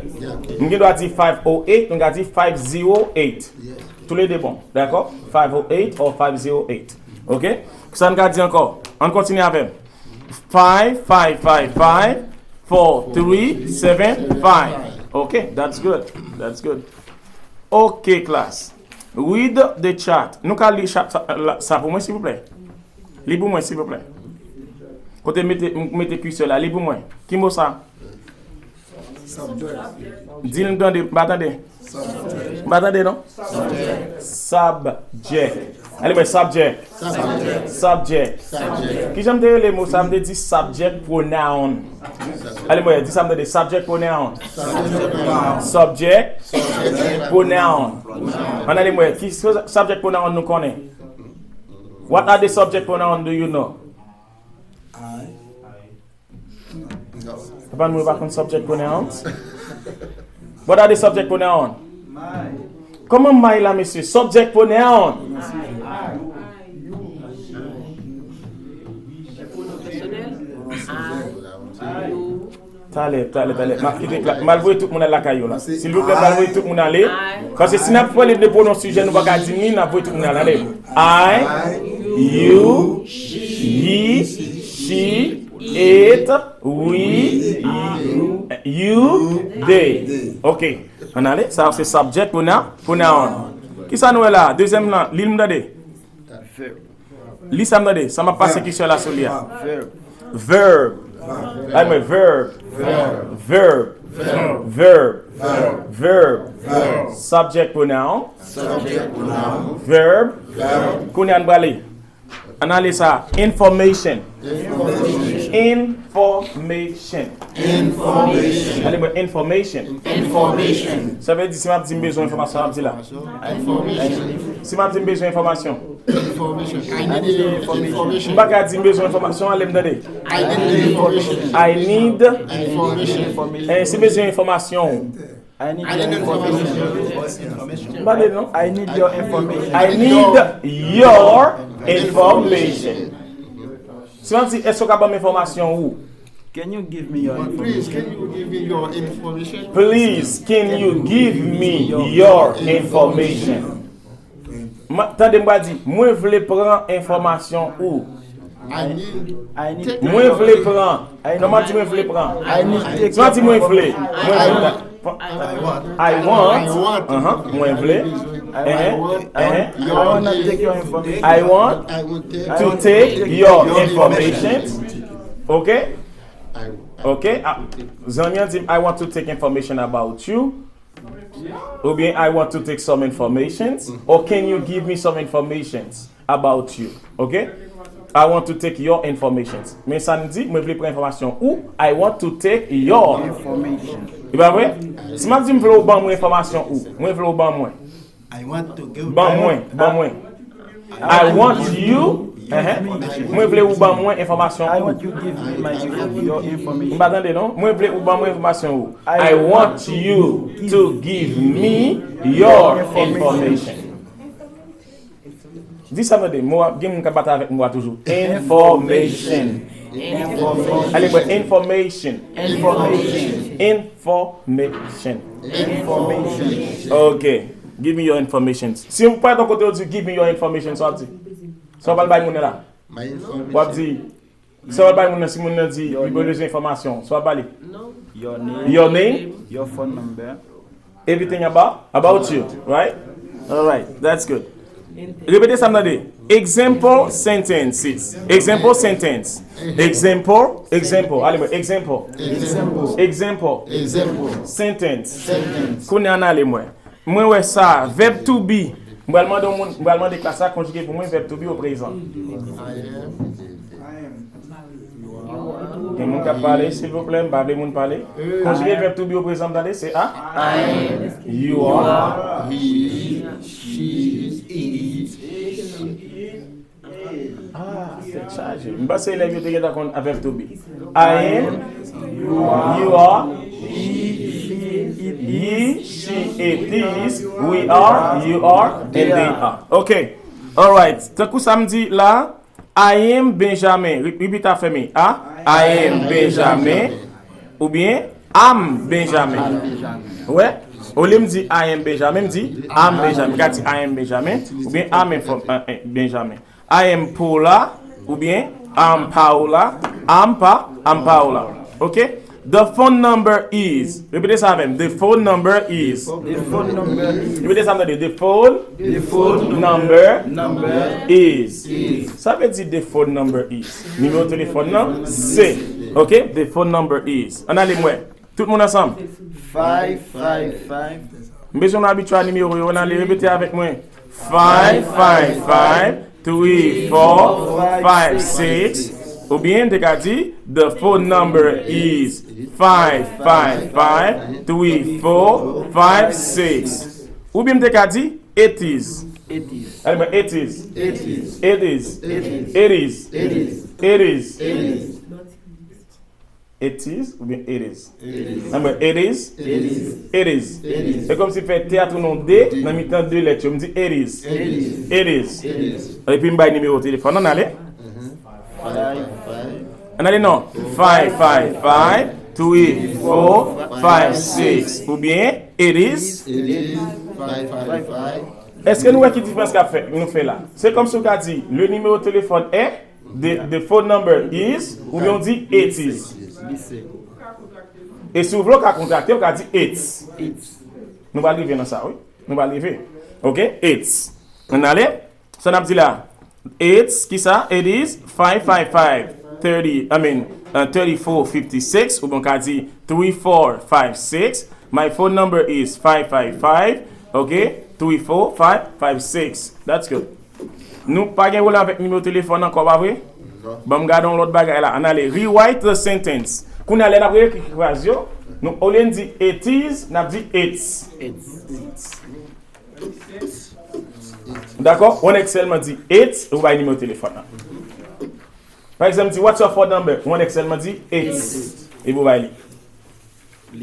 M gen dwa di five oh eight, nou ka di five zero eight. Toulede bon, dakò? Five oh eight or five zero eight. Ok? Sa n ka di ankò? Ann kontinye avè m. Five five five five four three seven five. Ok, that's good. That's good. Ok, class. Read the chat. Nou ka li chat sa, la- sa pou mwen, silvouplè? Li pou mwen, silvouplè. Kote mete, mete kisyon la, li pou mwen. Ki mo sa? Di l, m tande, m pa tande. M pa tande, non? Subject. Ale mwen, subject. Subject. Kijan m te rele mo sa? M te di subject pronoun. Ale mwen, di sa m tande, subject pronoun. Subject pronoun. Ann ale mwen, ki subject pronoun nou konnen? What are the subject pronoun do you know? Papa nou pa konn subject pronoun? What are the subject pronoun? Kòman may la, mesye? Subject pronoun. Talè, talè, talè. M ap kite, m al voye tout moun al lakay yo la. Silvouplè, m al voye tout moun ale. Paske si n ap pale de pronom sijè, nou pa ka di ni, n ap voye tout moun ale. Ale. I, you, he, she, it, we, you, they. Ok. Ann ale. Sa se subject pronoun, pronoun. Kisa nou wè la? Dezyèm lan, li l m tande. Li sa m tande, sa m ap pase kesyon la sou li a. Verb. Ay mwen, verb. Verb. Verb. Verb. Subject pronoun. Verb. Kounye a n prale. Ann ale sa. Information. Information. Information. Ale mwen, information. Sa vle di si m ap di m bezwen enfòmasyon, m ap di la. Si m ap di m bezwen enfòmasyon. Information. I need information. M pa ka di m bezwen enfòmasyon, ale m tande. I need information. I need information. Eh, si m bezwen enfòmasyon. I need your information. M pa tande non. I need your information. I need your information. Si m ap di, èske w ka ban m enfòmasyon ou? Can you give me your information? Please, can you give me your information? Please, can you give me your information? Tande m pral di, mwen vle pran enfòmasyon ou. Mwen vle pran. Kòman di mwen vle pran? Si mwen di mwen vle. Mwen vle. I want. Mwen vle. I want to take your information. Ok. Ok. Zanmi an di m, I want to take information about you. Oubyen, I want to take some informations. Or can you give me some informations about you? Ok? I want to take your informations. Men sa n di, mwen vle pran enfòmasyon ou. I want to take your. Information. E pa vre? Si m ap di m vle ou ban mwen enfòmasyon ou, mwen vle ou ban mwen. Ban mwen, ban mwen. I want you. Mwen vle ou ban mwen enfòmasyon ou. M pa tande non. Mwen vle ou ban mwen enfòmasyon ou. I want you to give me your information. Di sa m tande, mo a, gen moun k ap batay avèk mo a toujou. Information. Ale mwen, information. Information. Ok. Give me your information. Si ou pa t yon kote ou di, give me your information, sa w ap di? Sa w pral bay moun nan la? W ap di, sa w pral bay moun nan si moun nan di li bezwen enfòmasyon? Sa w ap ba li? Your name. Your name. Your phone number. Everything about, about you, right? Alright, that's good. Repete sa m tande. Example sentences. Example sentence. Example, example. Ale mwen, example. Example. Example. Sentence. Kounye a ann ale mwen. Mwen wè sa, verb to be. M pral mande yon moun, m pral mande klas la konjige pou mwen verb to be au présent. Gen moun k ap pale, silvouplè, m pa vle moun pale. Konjige verb to be au présent, tande, se a. I am. You are. He, she, it, she. Ah, tèt chaje. M panse elèv yo te gentan konn verb to be. I am. You are. He, she, it is. We are. You are. And they are. Ok. Alright. Tankou sa m di la, I am Benjamin. Re-, repeat after me. A. I am Benjamin. Oubyen, I'm Benjamin. Ou wè? Olye m di I am Benjamin, m di I'm Benjamin. M ka di I am Benjamin. Oubyen I'm inform-, eh, eh, Benjamin. I am Paula. Oubyen I'm Paula. I'm pa, I'm Paula. Ok? The phone number is. Repete sa avè m. The phone number is. The phone number is. Repete sa m tande. The phone. The phone number. Number. Is. Is. Sa vle di the phone number is. Nimewo telefòn nan se. Ok? The phone number is. Ann ale m wè. Tout moun ansanm. Five, five, five. M bezwen nou abitye a nimewo yo. Ann ale repete avèk mwen. five five five three four five six. Oubyen m te ka di, the phone number is five five five three four five six. Oubyen m te ka di, it is. It is. Alè, mwen, it is. It is. It is. It is. It is. It is. It is. It is. It is oubyen it is? It is. Nan mwen, it is. It is. It is. It is. Se kòmsi m fè teyat ou non de nan mitan de lèt yo. M di it is. It is. It is. It is. Epi m bay nimewo telefòn an, ale. Five five five. Ann ale non. Five five five three four five six. Oubyen it is. It is. Five five five. Èske nou wè ki diferans k ap fèt, nou fè la? Se kòmsi w ka di, le numéro de téléphone est, the, the phone number is, oubyen w di it is. E si w vle, w ka kontrakte, w ka di it's. It's. Nou pral rive nan sa, wi. Nou pral rive. Ok? It's. Ann ale. Sa n ap di la? It's, kisa? It is five five five thirty, I mean, uh, thirty-four fifty-six, oubyen w ka di three four five six. My phone number is five five five, ok? Three four five five six. That's good. Nou pa gen pwoblèm avèk nimewo telefòn ankò, pa vre? Non. Ban m gade yon lòt bagay la. Ann ale. Rewrite the sentence. Kounye a, lè n ap reekri fraz yo, nou, olye n di it is, n ap di it's. It's. Dakò? Ou annik sèlman di it, ou bay nimewo telefòn nan. Pa egzanp, di, "What's your phone number?" Ou annik sèlman di it. Epi ou bay li.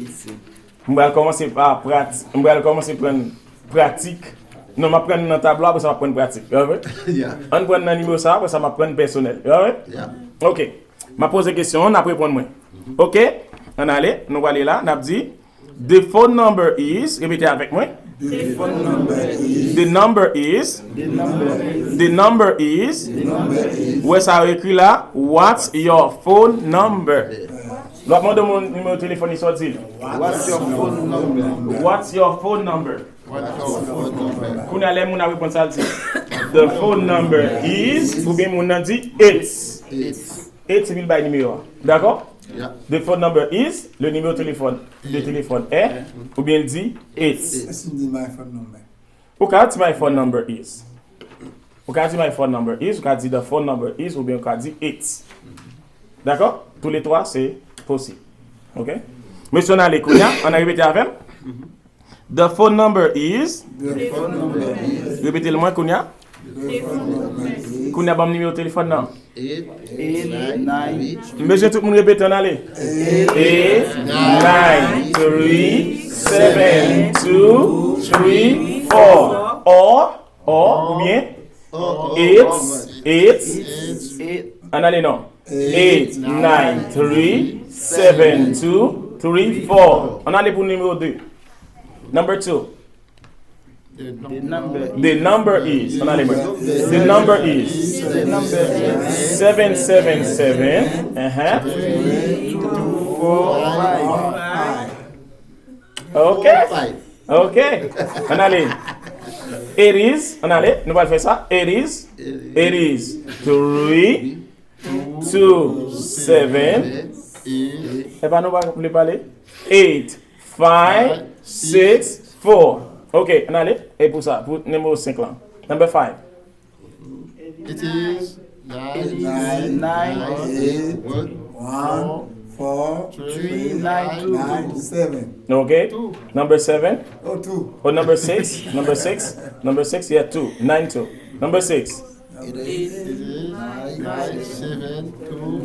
Listen. M pral kòmanse pa prati-, m pral kòmanse pran pratik. Non, m ap pran nan tablo, apre sa m ap pran pratik. Ou konprann? Yeah. Ann pran nan nimewo sa, apre sa m ap pran pèsonèl. Ou konprann? Yeah. Ok. M ap poze kesyon an, n ap reponn mwen. Ok? Ann ale, nou prale la, n ap di, the phone number is, repete avèk mwen. The phone number is. The number is. The number is. The number is. The number is. Ou wè sa yo ekri la, "What's your phone number?" Lè w ap mande yon moun nimewo telefòn li, sa w di l? What's your phone number? What's your phone number? What's your phone number? Kounye a, lè moun ap reponn sa, l di, "The phone number is," oubyen moun nan di, "It's." It's. It's, epi l bay nimewo a. Dakò? Yeah. The phone number is, le numéro de téléphone, de téléphone est, oubyen l di, "It's." It's. Èske m di, "My phone number"? Ou ka di, "My phone number is." Ou ka di, "My phone number is," ou ka di, "The phone number is," oubyen ou ka di, "It's." Dakò? Tou le twa, se posib. Ok? Mesye, ann ale kounye a, ann repete avè m. The phone number is. The phone number is. Repete l mwen kounye a. The phone number is. Kounye a, ban m nimewo telefòn nan. Eight, eight, nine, three. M bezwen tout moun repete, ann ale. Eight, nine, three, seven, two, three, four. Or, or, oubyen, eight, eight, ann ale non. Eight, nine, three, seven, two, three, four. Ann ale pou nimewo de. Number two. The number is. Ann ale mwen. The number is. Seven seven seven. Uh-huh. Ok. Ok. Ann ale. It is. Ann ale. Nou pral fè sa. It is. It is three two seven. Epa, nou pa vle pale. Eight five six four. Ok, ann ale. E pou sa, pou nimewo senk lan. Number five. It is nine, nine, eight, one, four, three, nine, two, seven. Ok. Number seven. Oh, two. Oh, number six. Number six. Number six, yeah, two. Nine two. Number six. It is nine, nine, seven, two,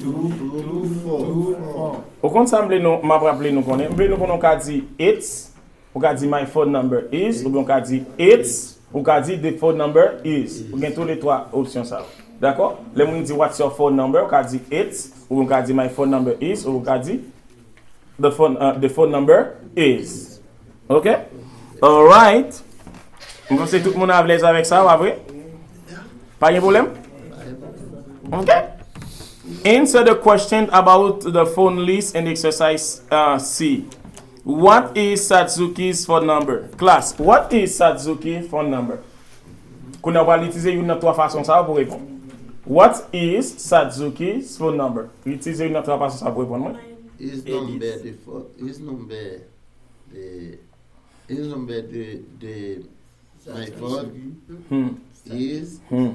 two, two, four. Ou konn sa m vle nou, m ap raple nou konnen? M vle nou konnen w ka di it's, ou ka di my phone number is, oubyen w ka di it's, ou ka di the phone number is. Ou gen tou le twa opsyon sa yo. Dakò? Lè moun di what's your phone number, ou ka di it's, oubyen w ka di my phone number is, oubyen w ka di the phone, uh, the phone number is. Ok? Alright. M panse tout moun alèz avèk sa, pa vre? Pa gen pwoblèm? Ok. Answer the question about the phone list and exercise, uh, C. What is Satsuki's phone number? Class, what is Satsuki phone number? Kounye a, w pral itilize youn nan twa fason sa yo pou reponn. What is Satsuki's phone number? Itilize youn nan twa fason sa yo pou reponn mwen. His number de phone, his number de, his number de, de My phone Hmm. is Hmm.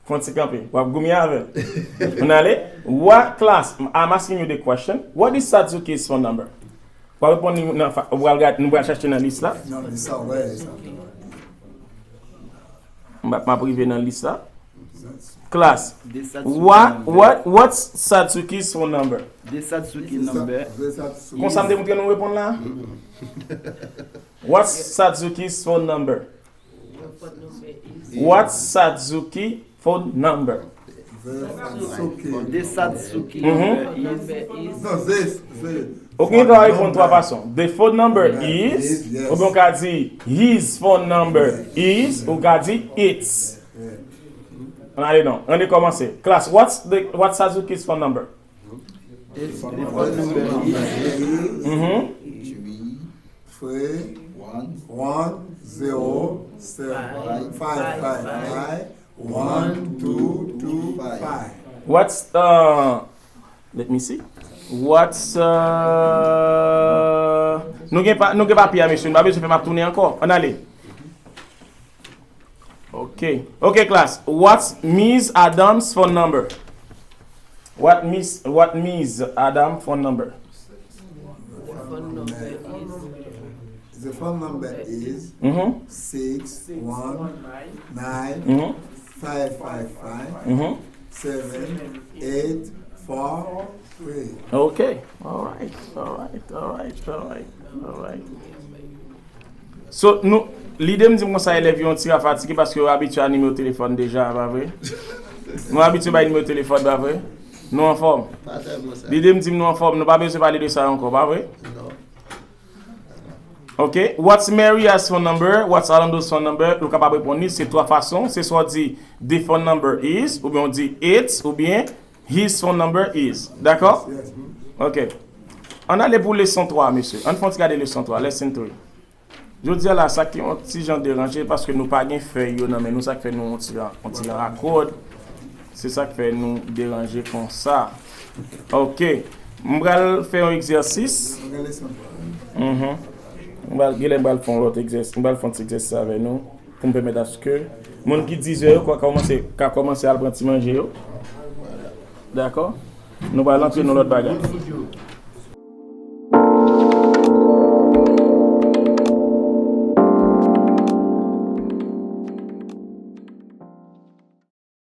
Fon ti kanpe. W ap goumen avè l. Ann ale. What class? I'm asking you the question. What is Sadzuki's phone number? W ap reponn li nan fa- w al gad- nou pral chache nan lis la. Non, li sa, wè, sa. M ap- m ap rive nan lis la. Class. What, what, what's Sadzuki's phone number? The Sadzuki number. Konsa m te montre nou reponn la? What's Sadzuki's phone number? What's Sadzuki phone number? The Sadzuki Mhm. number is. Ou gen dwa reponn twa fason. The phone number is, oubyen ou ka di his phone number is, ou ka di its. Ann ale non. Ann ale kòmanse. Class, what's the what's Sadzuki's phone number? The phone number is Mhm. three one zero seven five five five one two two five. What's uh, let me see. What's uh, nou gen pa nou gen papye a mesye, nou pa bezwen fè m ap tounen ankò. Ann ale. Ok. Ok class. What's Miss Adam's phone number? What Miss what Miss Adam phone number? The phone number is Mhm. six one nine Mhm. five five five Mhm. seven eight four three. Ok. All right. All right. All right. All right. All right. So nou lide m di m konsa elèv yo yon ti rafatige paske yo abitye a nimewo telefòn deja, pa vre? Nou abitye bay nimewo telefòn, pa vre? Nou anfòm. Lide m di m nou anfòm, nou pa bezwen pale de sa ankò, pa vre? Ok. What's Maria's phone number? What's Orlando's phone number? Nou kapab reponn li, se twa fason. Se swa w di the phone number is, oubyen w di it's, oubyen his phone number is. Dakò? Ok. Ann ale pou leson twa, mesye. Ann fè yon ti gade leson twa, lesson three. Jodi a la, sa ki yon ti jan deranje paske nou pa gen fèy yo nan men nou, sa k fè nou yon ti jan, yon ti jan akòd. Se sa k fè nou deranje konsa. Ok. M pral fè yon egzèsis. Mhm. M pral, genlè m pral fè yon lòt egzèsis. M pral fè yon ti egzèsis avè nou pou m pèmèt aske moun ki dizè yo ka kòmanse, ka kòmanse al pran ti manje yo. Dakò? Nou pral antre nan lòt bagay.